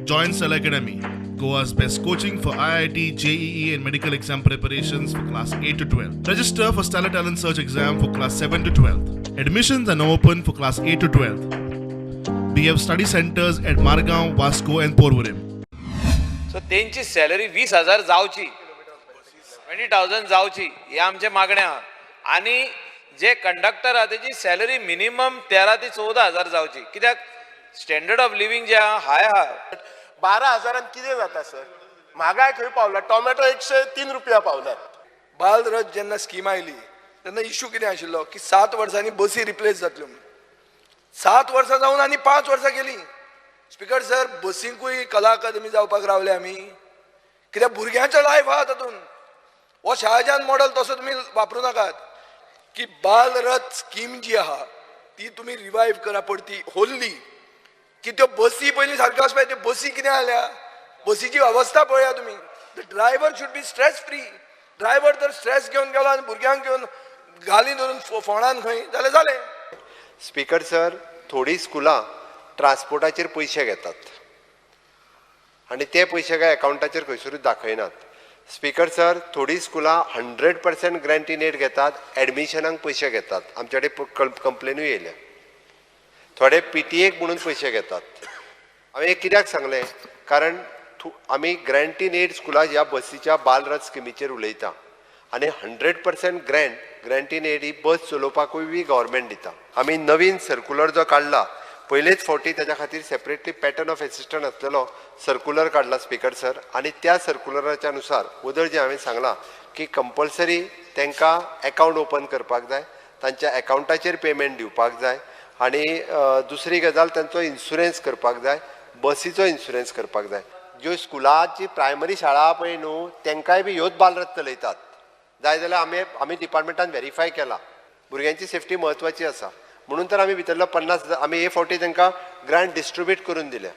Join Stellar Academy, Goa's best coaching for IIT, JEE and medical exam preparations for class 8 to 12. Register for Stellar Talent Search exam for class 7 to 12. Admissions are now open for class 8 to 12. We have study centers at Margao, Vasco and Porvorim. So तेंची salary 20,000 जावची, 20,000 जावची ही आमचे मागणें आहा. आनी जे conductor आहा तेजी salary minimum 13 ते 14 हजार जावची, कित्याक स्टँडर्ड ऑफ लिव्हींग जे आहा हाय आहा. 12 हजारान कितें जाता सर? म्हागाय खंय पावला? टोमॅटो 103 रुपया पावल्यात. बालरथ जेन्ना स्कीम आयली तेन्ना इशू कितें आशिल्लो की 7 वर्सांनी बसी रिप्लेस जातल्यो म्हणून. 7 वर्सां जावन आनी 5 वर्सां गेली. स्पिकर सर, बसींकूय कला अकादमी जावपाक रावले आमी, कित्याक भुरग्यांचो लायफ आहा तातूंत. हो शाहजहान मॉडल तसो तुमी वापरूं नाकात की बालरथ स्कीम जी आहा ती तुमी रिवायव करा परती होल्ली, की त्यो बसी पयलीं सारक्यो आसपाक. त्यो बसी कितें जाल्या, बसीची अवस्था पळया तुमी. The driver should be stress free. Driver जर स्ट्रेस घेवन गेलो आनी भुरग्यांक घेवन गाली धरून फोंडान खंय जाल्यार जालें. स्पीकर सर, थोडीं स्कुलां ट्रान्सपोर्टाचेर पयशे घेतात आनी ते पयशे काय अकावंटाचेर खंयसरूच दाखयनात. स्पीकर सर, थोडीं स्कुलां 100% ग्रँट इन एड घेतात, एडमिशनाक पयशे घेतात. आमचे कडेन कंप्लेनूय येयल्या. थोडे PTA म्हणून पयशे घेतात. हांवें हें कित्याक सांगलें, कारण आमी ग्रँट इन एड स्कुलां ह्या बसीच्या बालरथ स्किमीचेर उलयता आनी 100% ग्रँट इन एड ही बस चलोवपाकूय बी गव्हर्मेंट दिता. आमी नवीन सर्कुलर जो काडला पयलेच फावटी ताच्या खातीर सेपरेटली पॅटर्न ऑफ एसिस्टंट आसलेलो सर्कुलर काडला स्पीकर सर. आनी त्या सर्कुलराच्या नुसार वदळ जें हांवें सांगलां की कंपल्सरी तांकां एकावंट ओपन करपाक जाय, तांच्या एकावंटाचेर पेमेंट दिवपाक जाय आनी दुसरी गजाल तांचो इन्शुरन्स करपाक जाय, बसीचो इन्शुरन्स करपाक जाय. ज्यो स्कुलाची प्रायमरी शाळा पळय न्हू तांकांय बी ह्योच बालरथ चलयतात. जाय जाल्यार आमी डिपार्टमेंटान व्हेरीफाय केला. भुरग्यांची सेफ्टी म्हत्वाची आसा म्हणून तर आमी भितरलो 50 हजार आमी हे फावटी तांकां ग्रांट डिस्ट्रिब्यूट करून दिल्या.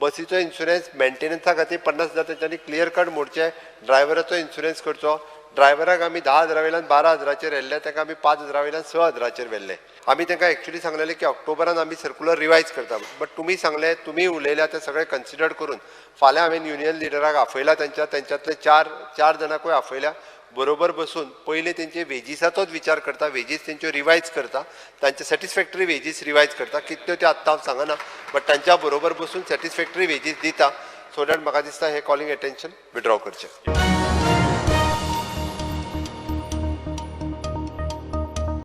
बसीचो इन्शुरन्स मेंटेनन्सा खातीर 50 हजार तेंच्यांनी क्लियर कट मोडचे, ड्रायव्हराचो इन्शुरन्स करचो. ड्रायव्हराक आमी 10 हजारा वयल्यान 12 हजाराचेर व्हेल्ले, ताका आमी 5 हजारा वयल्यान 6 हजाराचेर व्हेल्ले. आमी तांकां एक्चुली सांगलेलें की ऑक्टोबरान आमी सर्कुलर रिवायज करता, बट तुमी सांगलें, तुमी उलयल्या तें सगळें कन्सिडर करून फाल्यां हांवें युनियन लिडराक आपयला, तेंच्यांतले चार जाणांकूय आपयल्या. बरोबर बसून पयलीं तेंचे वेजीसाचोच विचार करता, वेजीस तेंच्यो रिवायज करता, तांचे सॅटिस्फॅक्टरी वेजीस रिवायज करता. कितल्यो त्यो आत्तां हांव सांगना, बट तांच्या बरोबर बसून सॅटिस्फॅक्टरी वेजीस दिता. सो that म्हाका दिसता हें कॉलिंग एटेन्शन विड्रॉ करचें.